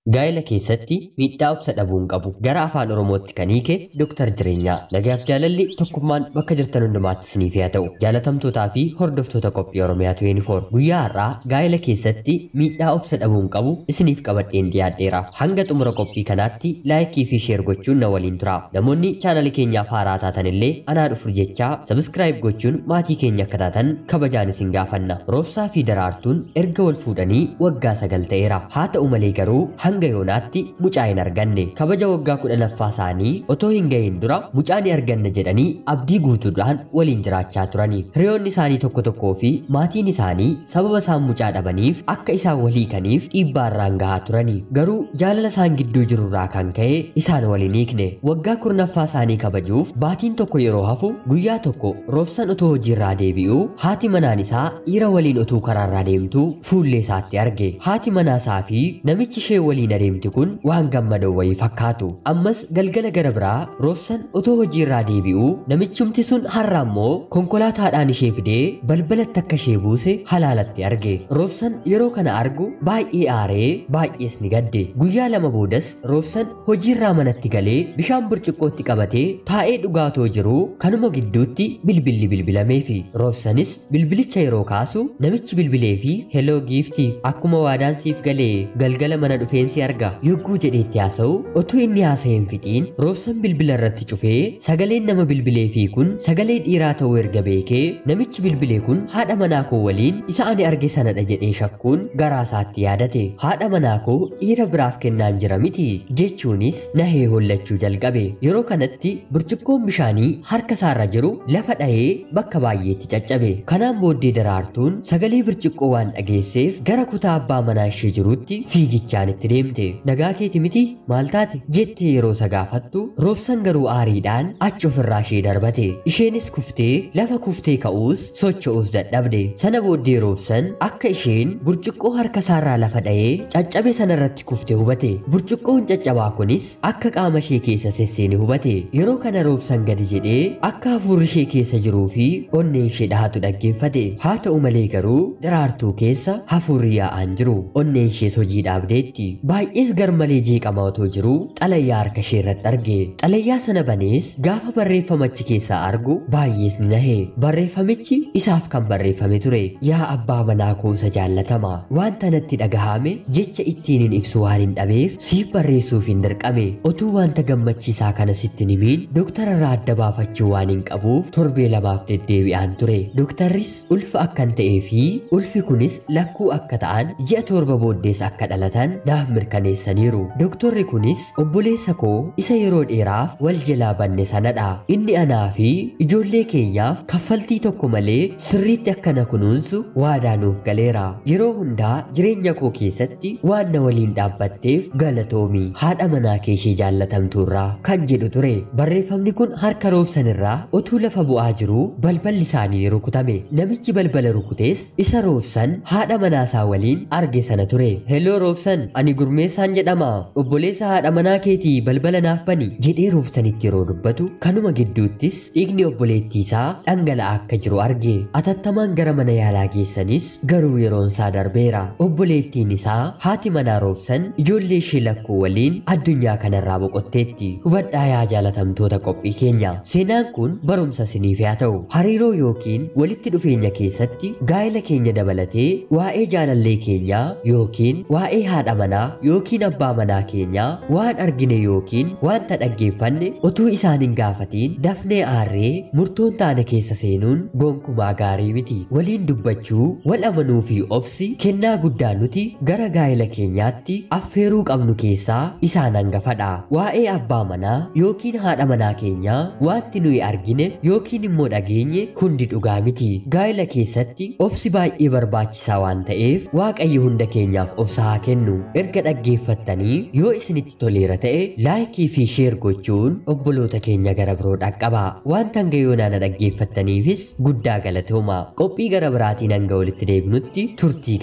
Gaa'ela keessatti miidhaa obsa dhabuun qabu gara afaan Oromootti kan hiike Dr. Jireenyaa. Nagaaf jaalalli tokkummaan bakka jirtan hundumaatti isiniif haa ta'u. Jaalatamtootaa fi hordoftoota qophii Oromiyaa 24 guyyaa har'aa gaa'ela keessatti miidhaa obsa dhabuun qabu isiniif qabadheen dhiyaadheera. Hanga xumura qophii kanaatti laayikii fi sheer gochuun na waliin tura. Namoonni chaanalii keenyaaf haaraa taatan illee anaa dhufu jechaa sabiskiraayib gochuun maatii keenya akka taatan kabajaan isin gaafanna. Roobsaa fi Daraartuun erga wal fuudhanii waggaa 9 ta'eera. Haa ta'u malee garuu hanga yoonaatti mucaa hin arganne. Kabaja waggaa 10ffaa isaanii otoo hin gahin dura mucaa ni arganna jedhanii abdii guutuudhaan waliin jiraachaa turani. Hiriyoonni isaanii tokko tokkoo fi maatiin isaanii sababa isaan mucaa dhabaniif akka isaan walii kaniif dhiibbaa irraan gahaa turani. Garuu jaalala isaan gidduu jirurraa kan ka'e isaan waliin hiikne. Waggaa 10ffaa isaanii kabajuuf baatiin tokko yeroo hafu guyyaa tokko Roobsan otoo hojiirraa deebi'uu haati manaan isaa dhiira waliin otuu karaarraa deemtuu fuullee isaatti arge. Haati manaa isaa fi namichi ishee waliin adeemti kun waan gammadoo wayii fakkaatu. Ammas galgala gara biraa Roobsan otoo hojiirraa deebi'uu namichumti sun har'a immoo konkolaataadhaan ishee fidee balbalatti akka ishee buuse halaalatti arge. Roobsan yeroo kana argu baay'ee aaree baay'ees ni gadde. Guyyaa lama boodas Roobsan hojiirraa manatti galee bishaan burcuqqootti qabatee taa'ee dhugaatoo jiruu kanuma gidduutti bilbilli bilbilameefi. Roobsanis bilbilicha yeroo kaasu namichi bilbileefi heloo giiftii akkuma waadaan siif galee galgala mana dhufeensi arga yogguu jedheetti haasa'u otuu inni haasa'e hin fixiin Roobsan bilbila irratti cufee sagaleen nama bilbileefii kun sagalee dhiiraa ta'uu erga beekee namichi bilbilee kun haadha manaa koo waliin isa ani arge sanadha jedhee shakkuun garaa isaatti yaadate. Haadha manaa koo dhiira biraaf kennaan jira miti jechuunis nahee hollachuu jalqabe. Yeroo kanatti burcuqqoon bishaanii harka isaarra jiru lafa dhahee bakka baay'eetti caccabe. Kanaan booddee Daraartuun sagalee burcuqqoo waan dhageesseef gara kutaa abbaa manaa ishee jirutti fiigichaan itti deemte. Nagaa keeti miti maal taate jettee yeroo isa gaafattu Roobsan garuu aariidhaan achi ofirraa ishee darbate. Isheenis kuftee lafa kuftee ka'uus socho'uus dadhabde. Sana booddee Roobsan akka isheen burcuqqoo harka isaarraa lafa dhahee caccabe sanarratti kufte hubate. Burcuqqoon caccabaa kunis akka qaama ishee keessa sesseene hubate. Yeroo kana Roobsan gadi jedhee akka hafuurri ishee keessa jiruu fi onneen ishee dhahatu dhaggeeffate. Haa ta'u malee garuu Daraartuu keessa hafuurri yaa'aan jiru. Onneen ishees hojii dhaabdeetti. Baay'ees garmalee jeeqamaa otoo jiruu xalayyaa harka ishee irratti arge. Xalayyaa sana banees gaafa barreeffamichi keessaa argu baay'ees ni nahe. Barreeffamichi isaaf kan barreeffame ture. Yaa abbaa manaa koo isa jaallatama, wanta natti dhagahame jecha ittiin hin ibsu waan hin dhabeef siif barreessuuf hin dirqame. Otuu wanta gammachiisaa kana sitti himiin doktara irraa adda baafachuu waan hin qabuuf torbee lamaaf deddeebi'aan ture. Doktarris ulfa akkan ta'ee fi ulfi kunis lakkuu akka ta'an ji'a 7 booddees akka dhalatan naaf mirkaneessaniiru. Doktorri kunis obboleessa koo isa yeroo dheeraaf wal jalaa banne sanadha. Inni anaa fi ijoollee keenyaaf kaffaltii tokko malee sirriitti akka na kunuunsu waadaa nuuf galeera. Yeroo hundaa jireenya koo keessatti waan na waliin dhaabbatteef galatoomi. Haadha manaa kee ishee jaallatamtuurraa kan jedhu ture. Barreeffamni kun harka Roobsan irraa otuu lafa bu'aa jiruu balballi isaanii rukutame. Namichi balbala rukutees isa Roobsan haadha manaa isaa waliin arge sana ture. Heloo Roobsan, ani Gurmeessaan jedhama. Obboleessa haadha manaa keetii balbala naaf bani jedhee Roobsanitti yeroo dubbatu kanuma gidduuttis dhiigni obboleettii isaa dhangala'aa akka jiru arge. Atattamaan gara mana yaalaa geessanis garuu yeroon isaa darbeera. Obboleettiin isaa haati manaa Roobsan ijoollee ishee lakkuu waliin addunyaa kanarraa boqotteetti. Hubadhaa yaa jaalatamtoota qophii keenya. Seenaan kun barumsa isiniif haa ta'u. Hariiroo yookiin walitti dhufeenya keessatti gaa'ela keenya dabalatee waa'ee jaalallee keenyaa yookiin waa'ee haadha manaa yookiin abbaa manaa keenyaa waan argine yookiin wanta dhaggeeffanne otuu isaan hin gaafatiin dafnee aarree murtoon taane keessa seenuun gonkumaa gaarii miti. Waliin dubbachuu, wal amanuu fi obsi kennaa guddaa nuti gara gaa'ela keenyaatti affeeruu qabnu keessaa isaan hangafadha. Waa'ee abbaa manaa yookiin haadha manaa keenyaa wanti nuyi argine yookiin immoo dhageenye hundi dhugaa miti. Gaa'ela keessatti obsi baay'ee barbaachisaa waan ta'eef Waaqayyo hunda keenyaaf obsa haa kennu. Erga dhaggeeffattanii yoo isinitti toleera ta'e laayikii fi sheer gochuun obboloota keenya gara biroo dhaqqaba. Wanta hanga yoonaa na dhaggeeffattaniifis guddaa galatooma. Qophii gara biraatiin hanga walitti deebinutti turtii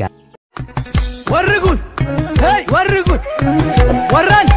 Warri kun, hey, warri kun, warran.